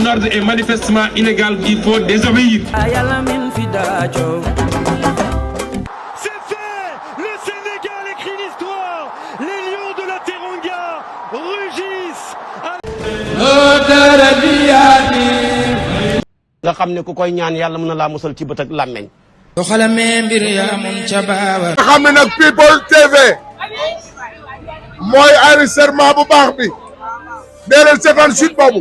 ordre est manifestement illégal, il faut désobéir. C'est fait. Le Sénégal écrit l'histoire. Les lions de la Teranga rugissent. nga xam ne ku koy ñaan yàlla mën na laa musal ci bët ak làmmeñ. nga xam ne nag People TV mooy enregistrement bu baax bi dee leen seetaan suite boobu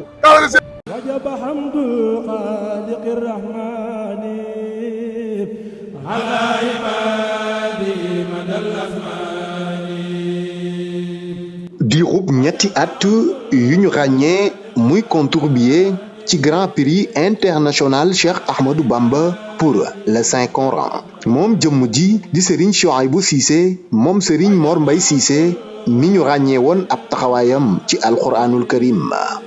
wajaba hamdul xaaliqir rahmani ala ibadi madal asmani. diirub ñetti at yu ñu ràññee muy contribuer ci Grand Prix international Cheikh Ahmadou Bamba pour le Saint Coran moom jëmm ji di Serigne Souhaïbou Cissé moom Serigne Mor Mbaye Cissé mi ñu ràññee woon ab taxawaayam ci alquranul karim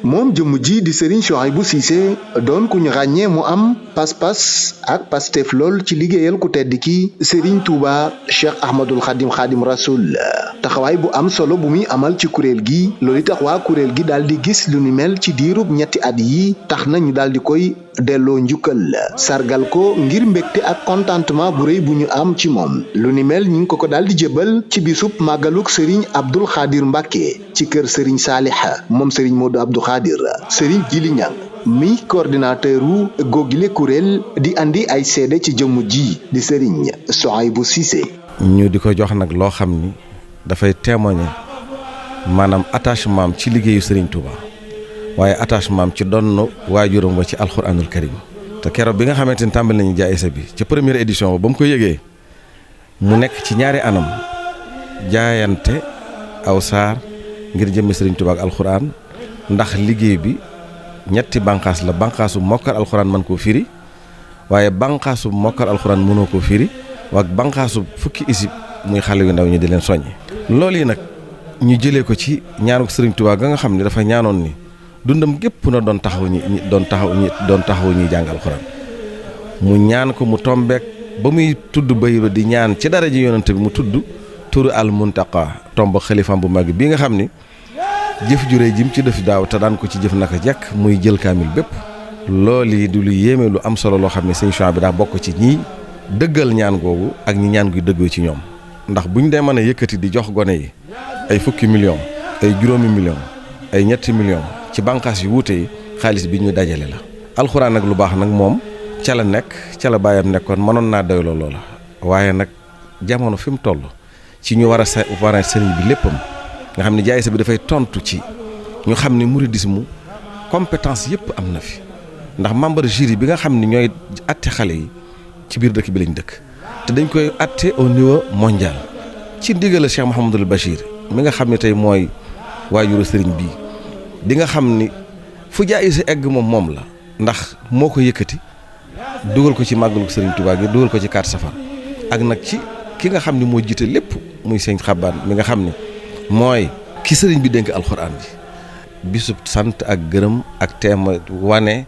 moom jëmm ji di Serigne Souhaïbou Cissé doon ku ñu ràññee mu am pas-pas ak pastef lool ci liggéeyal ku tedd ki Serigne Touba Cheikh Ahmadul Khadim Rasoul taxawaay bu am solo bu muy amal ci kuréel gi loolu tax waa kuréel gi daal di gis lu ni mel ci diirub ñetti at yi tax na ñu daal di koy delloo njukkal sargal ko ngir mbégte ak contentement bu rëy bu ñu am ci moom lu ni mel ñu ngi ko daal di jébal ci bisub màggaluk Serigne Abdoul Khadir Mbacke ci kër Serigne Salih moom Serigne Modou Abdou Khadir Serigne Djili Niang mi coordinateur wu googile kuréel di andi ay seede ci jëmm ji di Serigne Souhaïbou Cissé. ñu di ko jox nag loo xam ni dafay témoigner maanaam attachement am ci liggéeyu Serigne Touba waaye attachement am ci donn waajuram wa ci alxuraanul karim te keroog bi nga xamante ni tàmbali nañu jaayisa bi ca première édition ba mu ko yëgee mu nekk ci ñaari anam jaayante aw saar ngir jëmme Serigne Touba ak alxuraan ndax liggéey bi ñetti bànqaas la bànqaasu mokkal alxuraan mën koo firi waaye bànqaasu mokkal alxuraan mënoo koo firi ak bànqaasu fukki isib muy xale yu ndaw ñi di leen soññi. loolu yi nag ñu jëlee ko ci ñaanu Serigne Touba ga nga xam ne dafa ñaanoon ni dundam gépp na doon taxaw ñi jàng alxuraan mu ñaan ko mu tombeek ba muy tudd bay ba di ñaan ci dara ji yonante bi mu tudd turu al muntaqa tomb xalifaam bu mag bi nga xam ni jëf juree jim ci def daaw te daan ko ci jëf naka jekk muy jël kaamil bépp loolu yi du lu yéeme lu am solo loo xam ne sëñ Souhaïbou bi daa bokk ci ñi dëggal ñaan googu ak ñi ñaan guy dëggoo ci ñoom ndax buñ dee mën a yëkkati di jox gone yi ay fukki million ay juróomi million ay ñetti million ci bànqaas yu wuute yi xaalis bi ñu dajale la alxuraan nag lu baax nag moom ca la nekk ca la bàyyam nekkoon mënoon naa doyloo loola waaye nag jamono fi mu toll ci ñu war a sëriñ bi léppam nga xam ne jaayisa bi dafay tontu ci ñu xam ne mouridisme compétence yëpp am na fi ndax membre jury bi nga xam ne ñooy atte xale yi ci biir dëkk bi lañ dëkk te dañ koy atte au niveau mondial ci ndigal Cheikh Mouhamadul Bachir mi nga xam ne tey mooy waajuru sëriñ bii di nga xam ni fu jaayisa egg moom la ndax moo ko yëkkati dugal ko ci màggalu sëriñ Touba gi dugal ko ci 4 safar ak nag ci ki nga xam ne moo jiite lépp muy sëñ Xabbaan mi nga xam ne mooy ki sëriñ bi dénk alxuraan bi bisub sant ak gërëm ak teema wane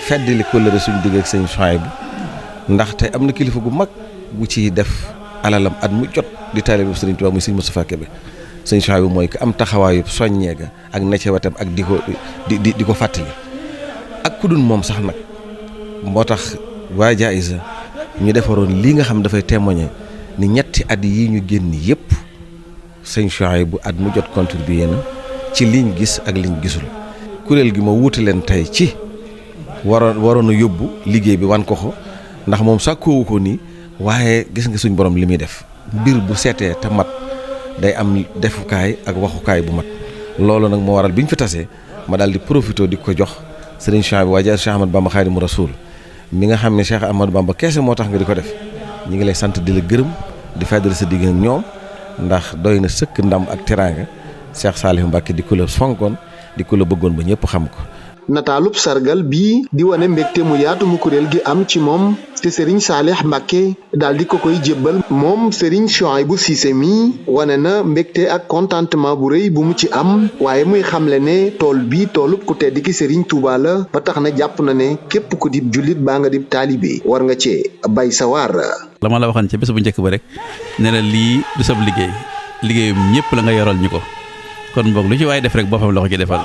feddali kóllëre suñu digg ak sëñ Souhaïbou ndax tey am na kilifa gu mag bu ciy def alalam at mu jot di taalibu sëriñ Touba muy sëñ Moustapha Kébé sëñ Souhaïbou mooy ki am taxawaayu soññee ga ak necce wetam ak di ko fàttali ak ku dul moom sax nag moo tax waa jaayisa ñu defaroon lii nga xam dafay témoigner ni ñetti at yi ñu génn yëpp sëñ Souhaïbou at mu jot contribué na ci liñ gis ak liñ gisul kuréel gi ma wuute leen tey ci waroon a yóbbu liggéey bi wan ko ndax moom sàkkoowu ko nii waaye gis nga suñ borom li muy def mbir bu seetee te mat day am defukaay ak waxukaay bu mat loolu nag moo waral bi ñu fi tasee ma daal di profité di ko jox sëriñ Souhaïbou waaye Cheikh Ahmadou Bamba Khadimu Rasoul mi nga xam ne Cheikh Ahmadou Bamba keese moo tax nga di ko def ñi ngi lay sant di la gërëm di feddal sa digg ak ñoom ndax doy na sëkk ndam ak teraanga Cheikh Saliou Mbacké di ko la fonkoon di ko la bëggoon ba ñëpp xam ko. nataalub sargal bii di wane mbégte mu yaatu mu kuréel gi am ci moom te Serigne Salih Mbacké daal di ko koy jébbal moom Serigne Souhaïbou Cissé mi wane na mbégte ak contentement bu rëy bu mu ci am waaye muy xamle ne tool bi toolub ku tedd ki Serigne Touba la ba tax na jàpp na ne képp ku dib jullit baa nga dib taalibe war nga cee bay sa waar. la ma la waxoon ca bés bu njëkk ba rek ne la lii du sab liggéeyum ñëpp la nga yoral ñu ko kon boog lu ci waaye def rek boppam la ko ci defal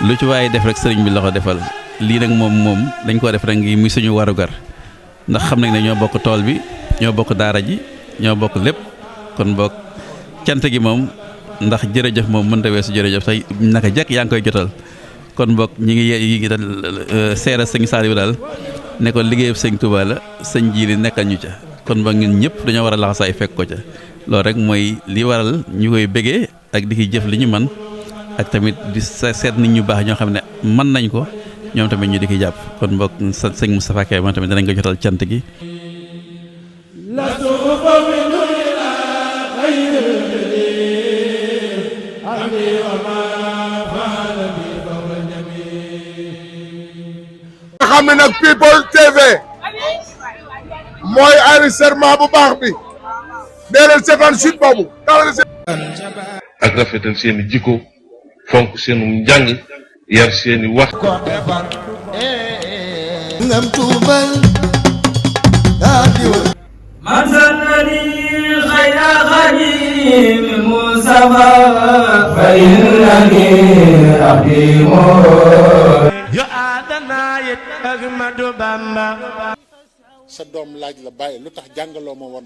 lu ci waaye def rek sëriñ bi la ko defal lii nag moom dañ ko def rek ngi muy suñu warugar ndax xam nañ ne ñoo bokk tool bi ñoo bokk daara ji ñoo bokk lépp kon bokk cant gi moom ndax jërëjëf moom mënta weesu jërëjëf tey naka jekk yaa ngi koy jotal kon bokk ñi ngi dal seera sëñ Saliou daal ne ko liggéeyub sëñ Touba la sëñ ji li nekkal ñu ca kon ba ñun ñëpp dañoo war a laxasaay fekk ko ca loolu rek mooy li waral ñu koy bëggee ak di ki jëf li ñu man ak tamit di seet nit ñu baax ñoo xam ne mën nañ ko ñoom tamit ñu di ki jàpp kon mbokk sëñ Moustapha Kébé moom tamit danañ ko jotal cant gi xam ne nag People TV mooy enregistrement bu baax bi dee leen seetaan site boobu ak rafetal seeni jikko fonk seenu njàng yar seeni wax ngam tuubal man sanani khayra khadim musafa fa innani aqimu yo adana yet Ahmadu Bamba sa doom laaj la bàyyi lu tax jàngaloo ma woon